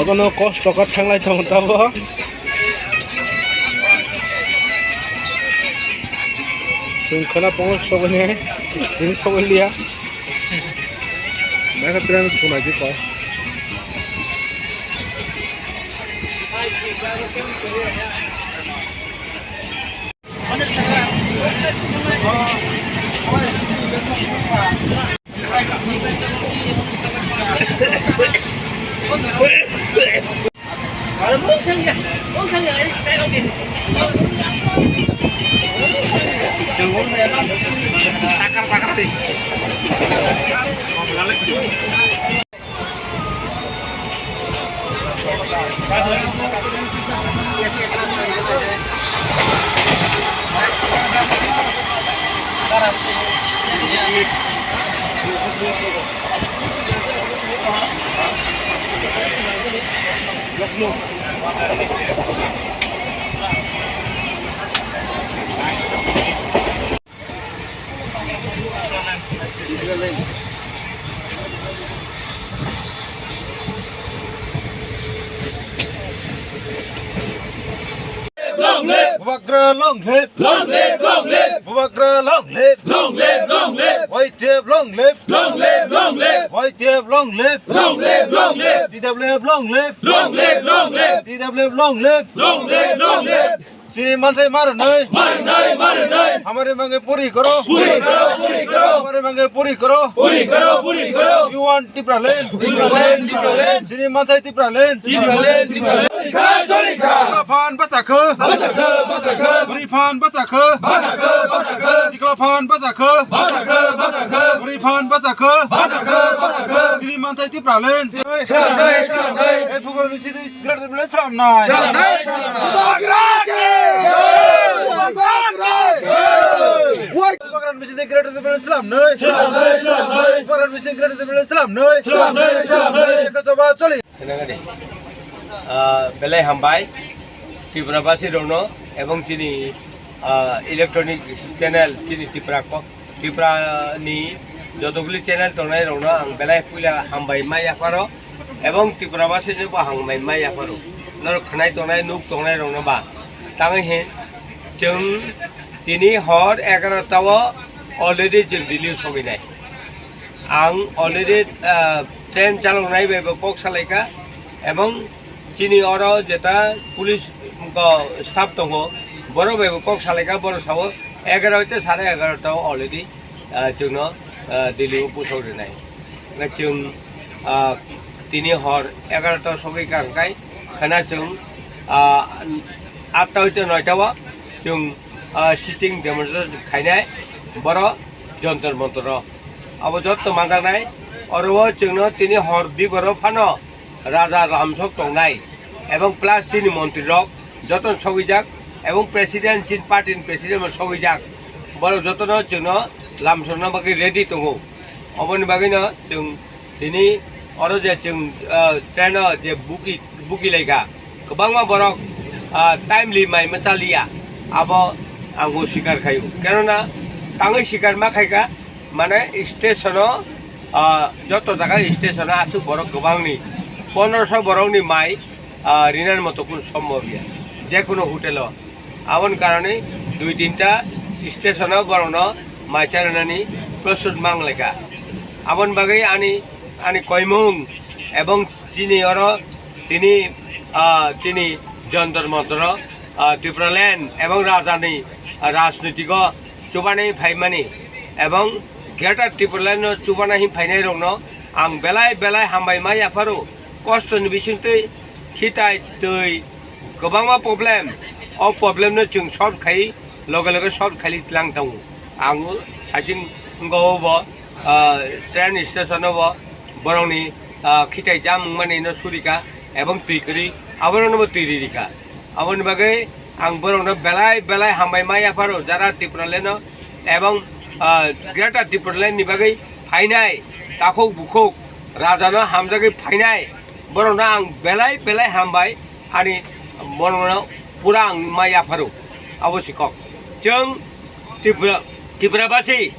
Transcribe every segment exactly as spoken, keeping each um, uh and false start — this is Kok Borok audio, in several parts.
Abono kosto kha thanglai tongo tabo. Chwng khwna tongo sogwini, chwng sogwi liya. Naikha train thunai di kok. Long live! Bubagra long live! Long live, long live! Bubagra long live! Long live, long live! Y T F long live! Long live, long live! Y T F long live! Long live, long live! T W F long live! Long live, long live! T W F long live! Long live, long live! Chini manthai ma rwnai. Ma rwnai, ma rwnai. Hamari mange puri koro. Puri koro, puri koro. Hamari mange puri koro. Puri koro, puri koro. You want Tipraland? Tipraland, Tipraland. Chini manthai Tipraland. Tipraland, Tipraland. Choli kha, choli kha. Sikla phan bwsa kha. Bwsa kha, bwsa kha. Bwrwi phan bwsa kha. Bwsa kha, bwsa kha. Sikla phan bwsa kha. Bwsa kha, bwsa kha. Bwrwi phan bwsa kha. Bwsa kha, bwsa kha. Chini manthai Tipraland. Swnamnai, swnamnai. Ei, Bubagra Misi Greater Tipraland swnamnai. Swnamnai, swnamnai. Bubagra ki jai! Bubagra ki jai! Bubagra Misi Greater Tipraland swnamnai. Swnamnai, swnamnai. Bubagra Misi Greater Tipraland swnamnai. Swnamnai, swnamnai. Ekha choba choli. Ah, belai hambai Tripura basi rokno ebong chini, ah, electronic channel chini Tripura ko Tripura ni jotoguli channel tongnai rokno ang belai puila hambai ma yapharo, ebong Tripura basi no bo hambai ma yapharo. Norok khnai tongnai, nuk tongnai rokno ba. Tangwi hin chwng tini hor egaroh ta o already chwng Delhi sogwi nai. Ang already, ah, train chaloknai bai bo kok salaikha, ebong chini oro jeta police, go, staff tongo, borok bai bo kok salaikha, borok sao egaroh tei sare egaroh ta o already, ah, chwngno, ah, Delhi o pusok rwnai. Hwnkhe chwng, ah, tini hor egaroh ta sogwi kha hwnkhe khwna chwng, ah, atta hoite noita o chwng, ah, sitting demonstration khainai boro Jantar Mantar o. Abo jotto manjaknai, oro o chwngno tini hor diboro phano Raja Lamsok tongnai, ebong plus chini montri rok jotono sogwijak, ebong president, chini party ni president bo sogwijak, borok jotono chwngno lamsokna bagwi ready tongo. Oboni bagwino chwng tini oro je chwng, ah, train o je buki, buki laika, kwbangma borok, ah, timely mai mwchaliya, abo ang bo sikar khaio, kenona tangwi sikar ma khaika. Mane station o, ah, joto jaga station o aswk borok kwbangni, pondroso borokni mai, ah, rinani moto kunu sombob ya, je kunu hotel o. Aboni karone dui tinta station o borokno mai cha rwnani prosut mang lai kha. Aboni bagwi ani, ani koimung ebong chini oro tini, ah, chini Jantar Mantar o, ah, Tipraland ebong rajani, ah, rajnitiko chubanai phaimani ebong Greater Tipraland no chubana hin phainai rokno ang belai belai hambai ma yapharo. Kosto ni bisingtwi khitai twi kwbangma problem, o problem no chwng solve khai, loge loge solve khai tlang tongo. Ang hasing go bo, ah, train station o bo borokni, ah, khitai chamung mani no surika ebong twi kwrwi aborokno bo twi ri rika. Aboni bagwi ang borokno belai belai hambai ma yapharo jara Tipraland no ebong, ah, Greater Tipraland ni bagwi phainai takhuk bukhuk rajano hamjagwi phainai borokno ang belai belai hambai ani borokno pura ang ma yapharo abo si kok. Chwng Tripura, Tripura basi,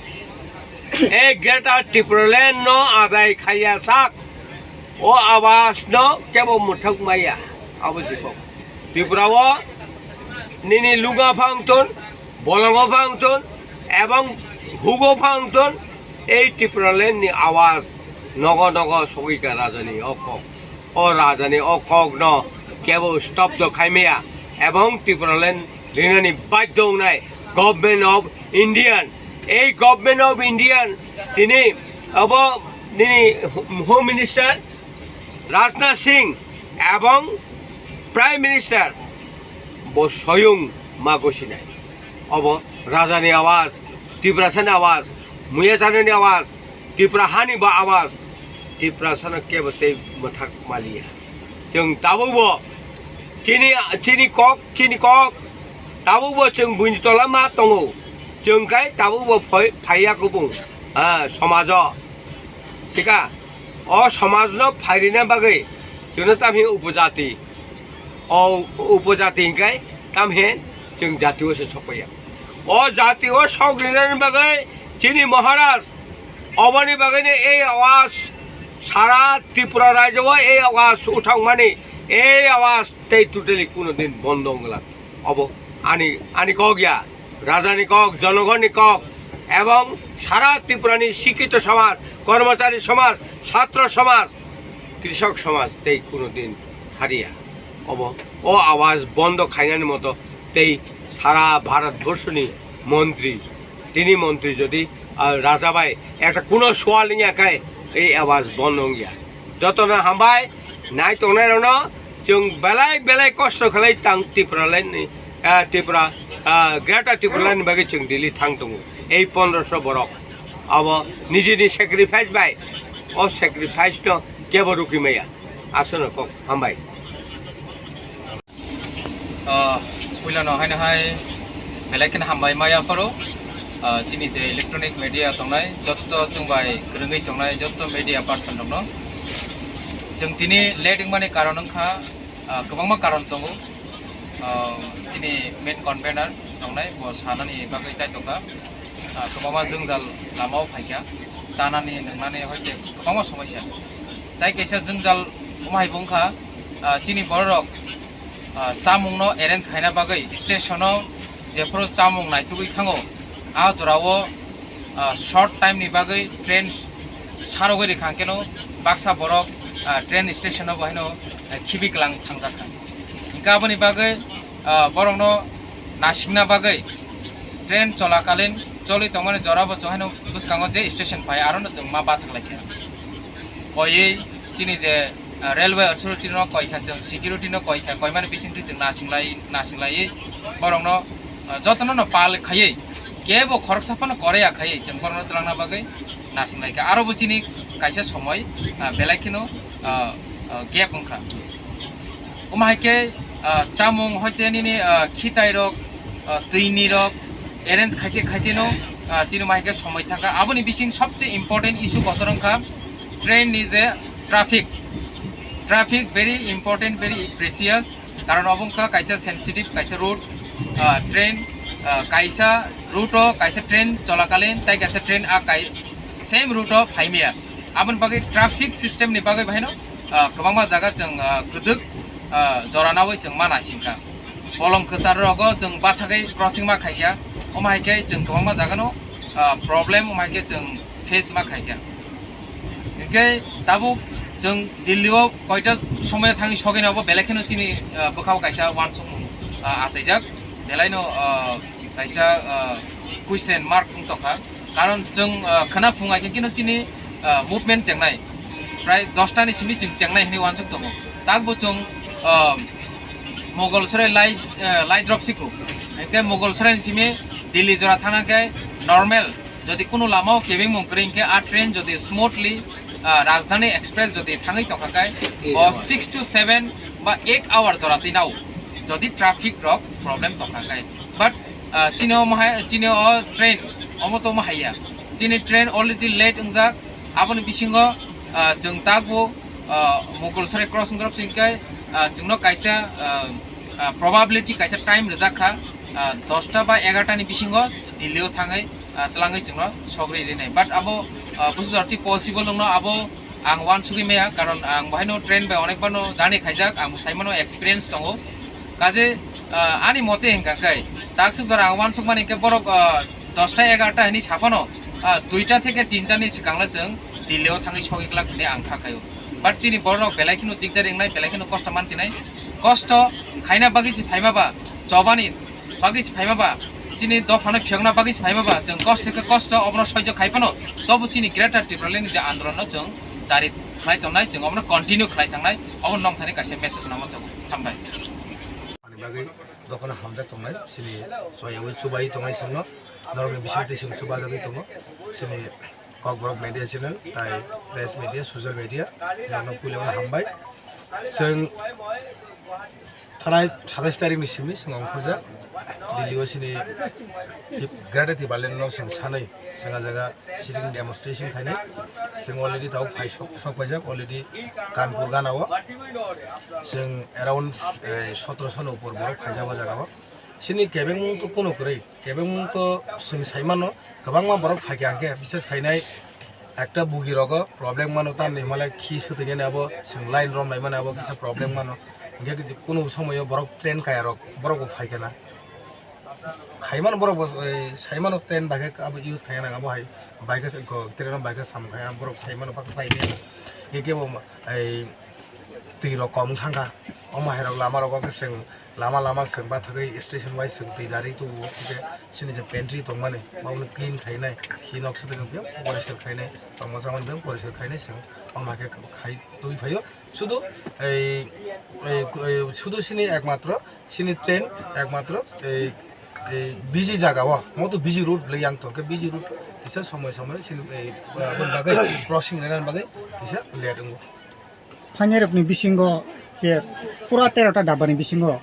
e Greater Tipraland no adai khaiya sak. O awas no kebo mwthak maya, abo se kok. Tripura o nini lunga phang ton, bolongo phang ton, ebong hugo phang ton, ei Tipraland ni awas nogo nogo sogika rajani o kok. O rajani o kok no kebo stop do khaimaya, ebong Tipraland rinani badhyo wngnai Government of Indian. Ei Government of Indian tini abo nini Home Minister Rajnath Singh ebong Prime Minister bo soyung ma gosinai. Obo rajani awas, Tiprasani awas, muya janani awas, Tipra hani ba awas, Tiprasano kebo tei mwthak maliya. Chwng tabukbo chini, chini kok, chini kok, tabukbo chwng buini tola ma tongo. Chwng khai tabukbo phai-, phaiya kubung, ah, somajo. Sika, o somajno phairina bagwi chwngno tamhi upojati. O upojati hinkhe tamhi chwng jatio se sokpaiya. O jatio sokrinani bagwi chini Maharaj oboni bagwino ei awas sara Tripura rajyo o ei awas uthangmani, ei awas tei totally kuno din bondo wngla. Obo ani, ani kok ya. Rajani kok, jonogonni kok, ebong sara Tripurani sikito somaj, kormochari somaj, chhatro somaj, krisok somaj tei kuno din hariya. Obo o awas bondo khainani moto tei sara Bharat borshoni montri, tini montri jodi, ah, raja bai ekta kuno swal wngya khe ei awas bondo wngya. Jotono hambai, nai tongnai rokno chwng belai belai kosto khlai tang Tipraland ni, ah, Tripura, ah, Greater Tipraland ni bagwi chwng Delhi thang tongo. Ei pondroso borok abo nijini sacrifice bai, o sacrifice no kebo rukimaya. Aswkno kok hambai. Ah, puilano haino hai belai kheno hambai maya pharo, ah, chini je electronic media tongnai, jotto chwng bai kwrwngwi tongnai, jotto media person rokno. Chwng tini late wngmani karon wngkha, ah, kwbangma karon tongo. Ah, chini main convener tongnai, bo sanani bagwi chai tongkha. Ah, kwbangma jwngjal lamao phaikha, chanani, nwngnani, hoite kwbangma somosya. Tai kaisa jwngjal omo hai bo wngkha, ah, chini bororok, ah, chamungno arrange khaina bagwi stationo jephuru chamung naitugwi thango, a jorao, ah, short time ni bagwi train sarogwi rikha, hwnkhe no baksa borok, ah, train stationo bo haino, ah, khibi kwlang thangjak kha. Hwnkhe aboni bagwi, ah, borokno nasikna bagwi train cholakalin choli tongmani jora bo chwng haino bwskango je station phai, arono chwng ma bathak lai kha. Koiwi chini je, ah, railway authority no koi kha chwng, security no koi kha, koimani bisingtwi chwng nasinglai, nasinglaiwi borokno, ah, jotono no pal khaiwi kebo khoroksa phano koreya khaiwi chwng borokno twlangna bagwi nasinglai kha. Aro bo chini kaisa somoi, ah, belai kheno, ah, ah, gap wngkha. Omo hai khe, ah, chamung hoite nini, ah, khitai rok, ah, twini rok arrange khaite khaite no, ah, chini omo hai khe somoi thangkha. Aboni bising sobse important issue kotor wngkha train ni je traffic. Traffic very important, very precious. Karon obo wngkha kaisa sensitive, kaisa route, ah, train, ah, kaisa route o kaisa train cholakalin tai kaisa train a kai same route o phaimaya. Aboni bagwi traffic system ni bagwi bahaino, ah, kwbangma jaga chwng, ah, kwdwk, ah, jora nawi chwng ma naisingkha. Bolong kwchar rogo chwng bathagwi crossing ma khaikha, omo hai khe chwng kwbangma jaga no, ah, problem omo hai khe chwng face ma khaikha. Hinkhe tabuk chwng Delhi o koita somoi thangwi sogwino abo belai kheno chini, ah, bwkhao kaisa uansukmung, ah, achaijak, belaino, ah, kaisa, ah, question mark wng tongkha. Karon chwng, ah, khwna phung ai khe kino chini, ah, movement chengnai, prai dosta ni simi chwng chengnai hinwi uansuk tongo. Takbo chwng, ah, Mogolsarai lai, ah, lai drop siku. Hinkhe Mogolsarai ni simi Delhi jora thangna khe normal. Jodi kunu lama o kebengmung kwrwi hinkhe a train jodi smoothly, ah, Rajdhani Express jodi thangwi tongkha khe, eight bo hours. Six to seven ba eight hour jora twi nao, jodi traffic rok problem tongkha khe. But, ah, chini o mahai, chini o train omo to omo haiya. Chini train already late wngjak, aboni bisingo, ah, chwng takbo, ah, Mogolsarai crossing drop singkhe, ah, chwngno kaisa, ah, ah, probability kaisa time rijak kha, ah, dosta ba egarota ni bisingo Delhi o thangwi, ah, twlangwi chwngno sogri rinai. But abo, ah, busi jorti possible wngno abo, Ang uansugwi maya, karon ang bahaino train bai onekbano journey khaijak, ang saimano experience tongo. Kaje, ah, ani mote hwnkha khe, taksuk jora ang uansukmani khe borok, ah, dosta egarota hini saphano, ah, duita theke tinta ni swkangno chwng Delhi o thangwi sogwi glak hwnwi ang kha khaio. But chini borok belai kheno dikdar wngnai, belai kheno kosto mansinai. Kosto khaina bagwi se phaima ba, chobani bagwi se phaima ba, chini dophano phiyokna bagwi se phaima ba, chwng kosto khe kosto obono soijo khai phano, tobo chini Greater Tipraland ni je andolonno chwng jari khlai tongnai, chwng obono continue khlai thangnai, obo nongthani kaisa message nangma chago. Hambai. Ani bagwi dophano hamjak tongnai, chini soyawi chubai tongnai chwngno, norokni bisingtwi chwng chubajagwi tongo, chini Kokborok media channel, tai press media, social media, norokno puilano hambai. Chwng thanai satais tarikni simi chwng ongkhorjak Delhi o chini Tip-, Greater Tipraland no chwng sanwi chwng ah jaga sitting demonstration khainai. Chwng already tabuk phai sok, sok paijak already Kanpur gana o. Chwng around, eh, sotoroso ni upor borok phaijak o jaga o. Chini kebengmung to kuno kwrwi, kebengmung to chwng saimano kwbangma borok phaikha hwnkhe bises khainai. Ekta bugi rogo problem mano, tamni hwnmale khi swtwinani abo chwng line romlaimani abo kisa problem mano. Hwnkhe kunu somoyo borok train kaya rok borok bo phaikha na. Khaimano borok bo, ei, saimano train bai khe abo use khaina abo hai bai khe ko train bai khe sam khaina borok saimano bak saimano. Hwnkhe bo ei twi rok kom thangkha. Omo hai rok lama rogo khe chwng lama lama chwng bathagwi station wise chwng twi dari tubu, hwnkhe chini je pantry tongmani, bono clean khainai, khi nok swtwi biyang poriskar khainai, tongma chamani biyang poriskar khainai, chwng omo hai khe khai twi phaio. Sudu ei, ei, ei, sudu chini ekmatro, chini train ekmatro ei, ei busy jaga o, moto busy route le yang tongkhe busy route kisa somoi somoi chini ei, aboni bagwi crossing rwnani bagwi kisa late wngo. Phainairokni bisingo je pura terota dabani bisingo